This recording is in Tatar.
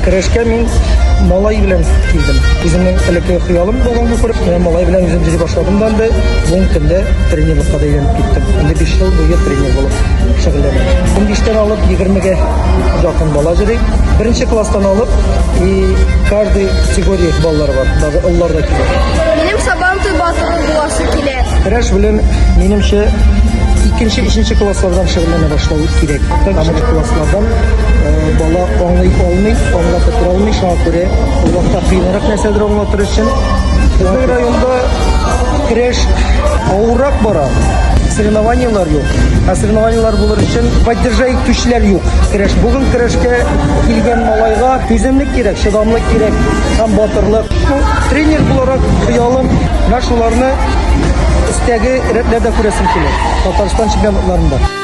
Көрәшкә мин малай белән килдем. Үземнең элекке хыялым булганны күреп, менә малай белән үзем йөри башладым да инде бүгенге көндә тренерлыкка да өйрәнеп киттем. Инде 5 ел буе тренер булып шөгыльләнәм. 15-тән алып 20-гә якын бала йөри. Беренче класстан алып и каждый категория балалар бар, даже олылар да килә. Минем Сабантуй батыры буласы килә. Көрәш белән, минемчә, икенче, өченче класслардан шөгыльләнә башлау кирәк. Беренче класслардан э, бала аңлый алмый, аңлап бетерә алмый, шуңа күрә ул вакытта кыенрак нәрсәдер аңлатыр өчен. Безнең районда көрәш авыррак бара. Соревнованиелар юк. Ә соревнованиелар булыр өчен поддержать итүчеләр юк. Көрәш бүген көрәшкә килгән малайга түземлек кирәк, чыдамлык кирәк һәм батырлык. Ну, тренер буларак хыялым менә шуларны өстәге рәтләрдә күрәсем килә. Татарстан чемпионатларында.